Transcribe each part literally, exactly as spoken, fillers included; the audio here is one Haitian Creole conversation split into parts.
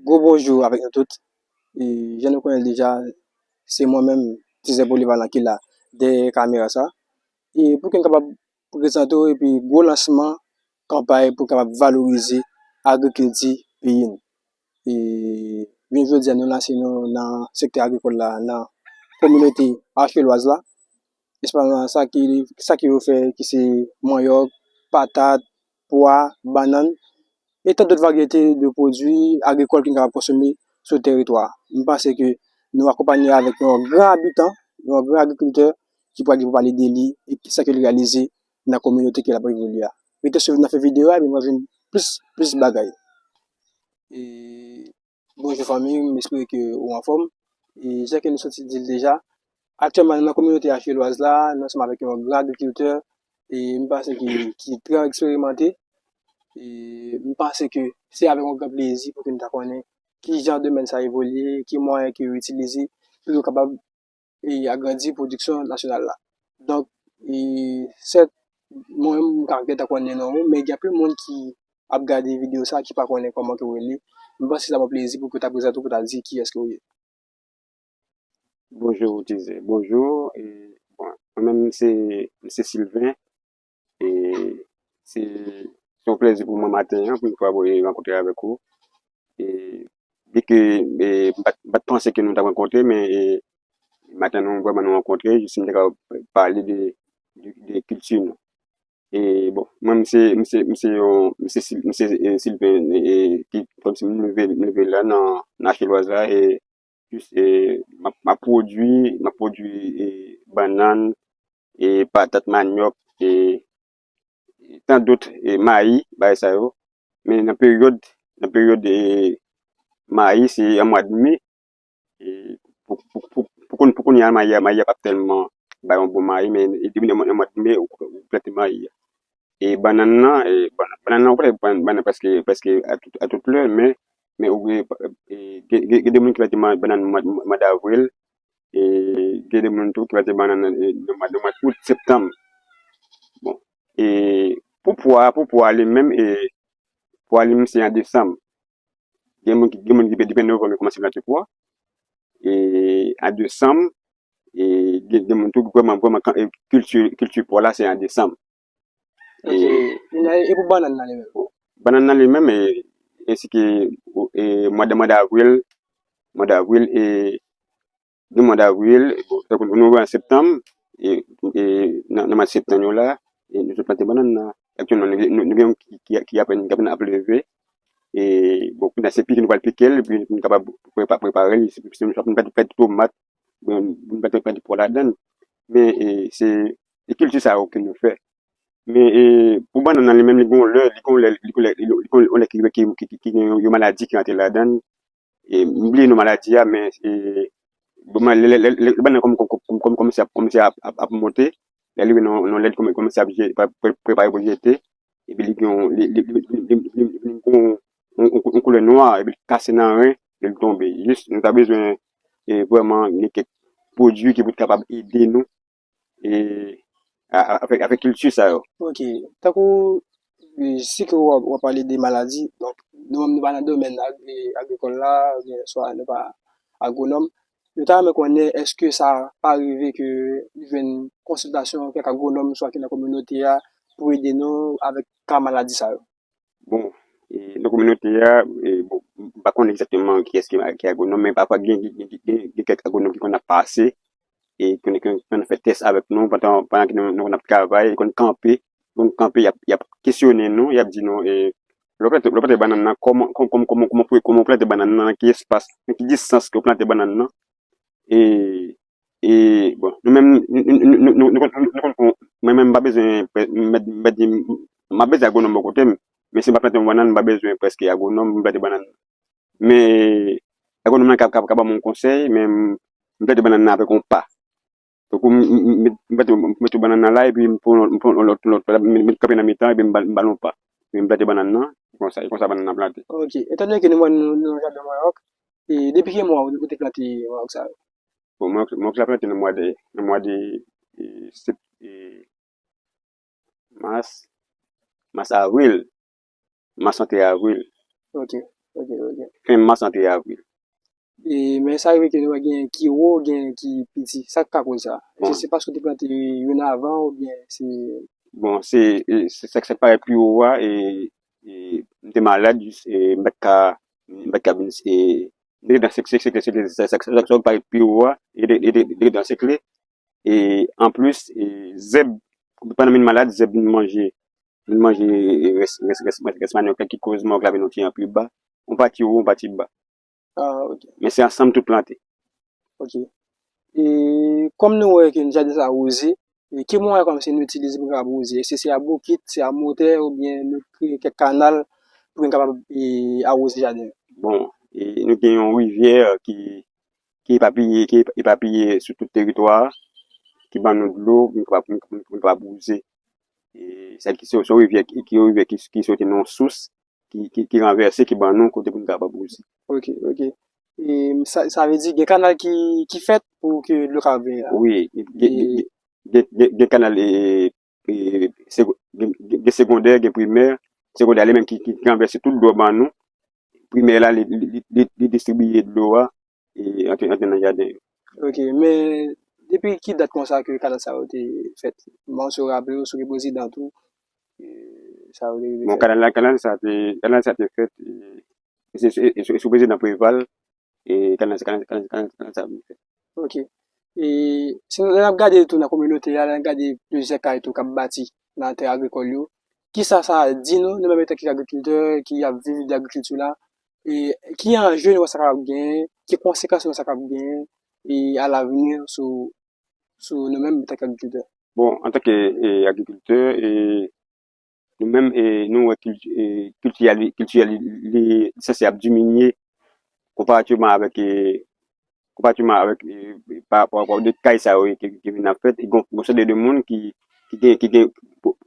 Gwo bonjou avèk nou tout. E, jan nou konnen l deja, se mwen menm, Tizè Polivalan ki la dèyè kamera sa. E pou ke n kapab prezante w epi gwo lansman kanpay pou kapab valorize agrikilti peyi n. E jounen jodi a, nou lanse nou nan sektè agrikòl la, nan kominote Archelwaz la. Espesyalman sa ki, sa ki yo fè, ki se manyòk, patat, pwa, bannann, e tan dòt varyete de pwodui agrikòl ke n kapab konsome sou teritwa a. M panse ke nou akonpanye avèk yon gran abitan, yon gran agrikiltè ki pral gen pou pale de li e kisa ke l reyalize nan kominote ke l ap evolye a. Rete swiv nan fen videyo a, epi nou va jwenn plis, plis bagay. E, bonjou fanmi, m espere ke ou anfòm. E, jan ke nou soti di l deja, aktyèlman, nou nan kominote Archelwaz la, nou ansanm avèk yon gran agrikiltè, e m panse ki, ki trè eksperimante. E m panse ke se avèk yon gran plezi pou ke nou ta konnen ki jan domèn sa evolye, ki mwayen ke yo itilize pou yo kapab e agrandi pwodiksyon nasyonal la. Donk, e, sèt, mwen menm, m ka gentan konnen non ou, men gen anpil moun ki ap gade videyo sa ki pa konnen kòman ke w rele. M panse sa ba w plezi pou ke w ta prezante w, pou w ta di kiyès ke w ye. Bonjou, Tizè. Bonjou. E, bon, mwen menm, se, se Sylvain. E se, se yon plezi pou mwen maten an, pou m kapab rankontre avèk ou. E byenke e, m pa t, m pa t panse ke nou t ap rankontre, men e, maten nou vrèman nou rankontre, jis m te ka pale de, de, de kilti nou. E bon, mwen, m se, m se, m se yon, m se, Sil- m se e, Sylvain, e, ki, kòmsi m leve, m leve la nan, nan Archelwaz la, e jis, e, m ap, m ap pwodui, m ap pwodui e, bannann, e, patat, manyòk, e, e tan dòt, e, mayi, bagay sa yo. Men nan peryòd, nan peryòd e, mayi, se an mwa de me, e, pou, pou, pou, pou, kounye a, mayi a, mayi a p ap tèlman bay yon bon mayi, men e depi nan mwa de me, ou, ou plante mayi a. E bannann nan, e, bann- bannann nan, ou plante bann- bannann prèske, prèske a tout, a tout lè, men, men ou gen, e, gen, gen, gen de moun ki plante man- bannann mwa, mwa davril, e gen de moun tou ki plante bannann nan, e, nan mwa, nan mwa out, septanm. Bon, e pou pwa, pou pwa li menm, e pwa li menm se an desanm. Gen moun ki, gen moun ki depi novanm yo kòmanse plante pwa. E an desanm, e gen, gen moun tou ki vrèman, vrèman, kan- e kilti, kilti pwa la se an desanm. Ok. E, e pou bannann nan li menm? Bannann nan li menm, e, ensi ke e, mwa de, mwa davril, mwa davril, e gen mwa davril, bon, tankou nou rive an septanm, e, e nan, nan mwa septanm yo la, e nou sot plante bannann nan. Aktyèlman, nou, nou, nou gen yon ki, ki, ki apèn, ki apèn ap leve. E, bon, kounye a se pike nou pral pike l, epi nou kapab prepa- prepare l. Se, se, nou pral pèdi tomat, bon, nou pral pèdi pwa ladan l. Men, e, se, se kilti sa yo ke nou fè. Men, e, pou bannann nan li menm, li gon lè, li gon lè, li gon lè, li gon lè ki, ki, ki, ki gen yon maladi ki rantre ladan l. E, m bliye non maladi a, men, e, bon, lè, lè, lè, lè bannann kòm, kòm, kòm, kòm, kòmanse ap, kòmanse ap, ap, ap monte, lè li rive nan, nan lè li kòm- kòmanse ap je- pre- pre- prepare pou jete, epi li gen yon, li, li, li, li, li, li gen yon, yon, yon, yon koulè nwa, epi li kase nan ren, lè li tonbe. Jis, nou ta bezwen, e, vrèman, gen kèk pwodui ki pou t kapab ede nou, e, a- a- avèk, avèk kilti sa yo. Ok. Tankou, e, si ke w ap, w ap pale de maladi, donk, nou menm nou pa nan domèn ag- e, agrikòl la, oubyen swa nou pa agwonòm, nou ta renmen konnen èske sa pa rive ke nou jwenn konsiltasyon kèk agwonòm swa ki nan kominote a pou ede nou avèk ka maladi sa yo? Bon, e, nan kominote a, e, bon, m pa konnen egzakteman kiyès ki, ki agwonòm, men pafwa gen, gen, gen, gen, gen kèk agwonòm ki konn ap pase, e ki konn, ki konn fè tès avèk nou pandan, pandan ke nou, nou konn ap travay, e konn kanpe, konn kanpe, y ap, y ap kesyone nou, y ap di nou, e, lè w plante, lè w plante bannann nan, kòman, kòman, kòman, kòman, kòman w plante bannann nan, nan ki espas, nan ki distans ke w plante bannann nan, e, e, bon, nou menm, nou, nou, nou, nou, nou, nou, nou, nou, mwen menm, m pa bezwen, mwen, mwen, m pa bezwen agwonòm bò kote m, men si m ap plante yon bannann, m pa bezwen prèske agwonòm pou m plante bannann. Men, agwonòm nan ka, ka, ka ban m yon konsèy, men m, m plante bannann nan avèk yon pa. Tankou m, m, m, m plante, m mete bannann nan la, epi m pran, m pran yon lòt, yon lòt, m, m kanpe nan mitan, epi m ba, m ba l yon pa. Epi m plante bannann nan, e konsa, e konsa bannann nan plante. Ok, etandone ke nou wè nou, nou nan jaden manyòk, e depi ki mwa ou, ou te plante manyòk sa yo? Bon, mwen, mwen la plante nan mwa de, nan mwa de, e, sep- e, mas, mas, avril, mas antre avril. Ok. Ok, ok. Fen mas, antre avril. E, men sa rive ke nou wè gen ki wo, gen ki piti. Sa k ka koz sa? Èske se paske w te plante youn avan oubyen se... Bon, se, e, se sa k parèt pi wo a, e, e, m te malad, jis, e, m pa t ka, m pa t ka vin, e, m te nan sek, sek, sek, sek, sa, sa, sa, sa k parèt pi wo a, e, e, e, e, nan sekle. E, anplis, e, zèb, pandan m vin malad, zèb vin manje, vin manje, e, rès, rès, rès, rès, rès manyòk la ki koz manyòk la vin yon ti jan pi ba. Yon pati wo, yon pati ba. Ah, ok. Men se ansanm tout plante. Ok. E kòm nou wè ke jaden sa woze, e ki mwayen kòmsi nou itilize pou n kapab woze? Èske se a bokit, se a motè, oubyen nou kreye kèk kanal pou n kapab, e, awoze jaden? Bon, e nou gen yon rivyè ki, ki epapiye, ki epapiye sou tout teritwa a, ki ban nou dlo pou n kapab, pou n kapab woze. E sa ki se, se yon rivyè ki, ki yon rivyè ki, ki soti nan yon sous ki, ki, ki ranvèse, ki ban nou kote pou n kapab woze. Ok, ok. E sa, sa vle di gen kanal ki, ki fèt pou ke dlo ka vini la? Wi, gen, gen, gen, gen, gen kanal, e, e, sego-, gen, gen, gen segondè, gen primè. Segondè a li menm ki, ki, ki ranvèse tout dlo ban nou. Primè la, li, li, li, li, li distribiye dlo a, e, antre, antre nan jaden yo. Ok, men depi ki dat konsa ke kanal sa yo te fèt? Bon, si w raple w, si w gen prezidan tou, e, sa yo te rive Bon, fèt. Kanal la, kanal sa te, kanal sa te fèt, e, se, se, se, se sou prezidan Preval, e, kanal, kanal, kanal, kanal, kanal sa vin fèt. Ok. E si nou, lè n ap gade tou nan kominote a, lè n ap gade plizyè kay tou k ap bati nan tè agrikòl yo, kisa sa di nou, nou menm antanke agrikiltè ki ap viv de agrikilti la, e ki anje nou wè sa kapab genyen, ki konsekans nou wè sa kapab genyen, e alavni sou, sou nou menm antanke agrikiltè? Bon, antanke, e, agrikiltè, e, nou menm, e, nou wè kilti, e, kilti a, li, kilti a, li, li sanse ap diminye konparativman avèk, e, konparativman avèk, e, pa, pa rapò de kay sa yo ki, ki vin ap fèt, e gon, gon seri de moun ki, ki gen, ki gen,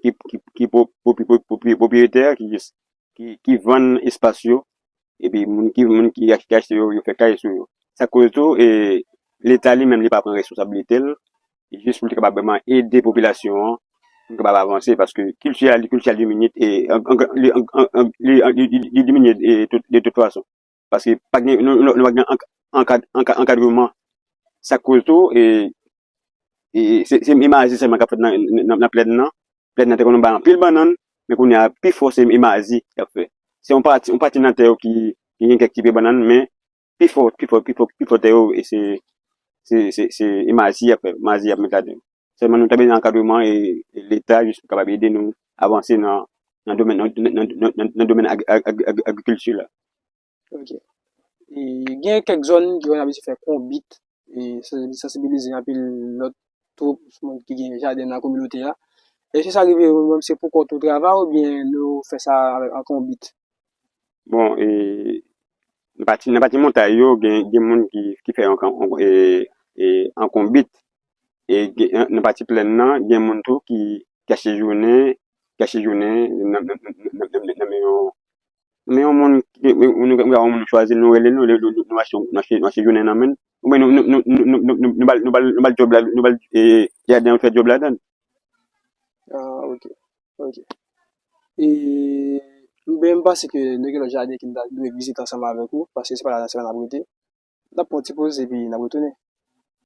ki, ki, ki po-, po-, po-, po-, pwopriyetè, ki jis, ki, ki vann espas yo, epi moun ki, moun ki ach-, ki achte yo, yo fè kay sou yo. Sa koz tou, e, Leta li menm, li pa pran responsablite l, jis pou l te kapab vrèman ede popilasyon an, pou l kapab avanse, paske kilti a, kilti a diminye, e, an, an, li, an, an, an, li, li, li, li diminye, e, tout, de tout fason. Paske pa gen, nou, nou, nou pa gen ank-, ankad-, anka-, ankadreman. Sa koz tou, e, e, se, se imaje sèlman k ap fèt nan, nan, nan plèn nan. Plèn nan te konn bay anpil bannann, men kounye a, pi fò se imaje y ap fè. Se yon pati, yon pati nan tè yo ki, ki gen kèk ti pye bannann, men pi fò, pi fò, pi fò, pi fò tè yo, e se, se, se, se imaje y ap fè, imaje y ap met ladan yo. Sèlman nou ta bezwen ankadreman e, e Leta jis pou kapab ede nou avanse nan, nan domèn, nan, nan, nan, nan, nan domèn ag-, ag-, ag-, ag-, agrikilti la. Ok. E gen kèk zòn ki konn abitye fè konbit, e sansibilize anpil lòt twoup moun ki gen jaden nan kominote a. Èske sa rive ou menm, se pou kont ou travay oubyen nou fè sa avèk, an konbit? Bon, e, nan pati, nan pati montay yo, gen, gen moun ki, ki fè an, an, e, e, an konbit. E gen, nan pati plèn nan, gen moun tou ki, ki achte jounen, ki achte jounen nan, nan, nan, nan, nan, nan men yon, nan men yon moun, ki, nou, nou, nou, yon moun nou chwazi, nou rele nou, nou, nou, nou achte, nou achte, nou achte jounen nan men l. Oubyen nou, nou, nou, nou, nou, nou, nou, nou ba l, nou ba l, nou ba l djòb la, nou ba l, e, jaden an fè djòb ladan l. Ah, ok. Ok. E, ben, m panse ke nou gen lòt jaden ke n ta dwe vizite ansanm avèk ou, paske se pa la nan semèn ap rete. N ap pran yon ti poz epi n ap retounen.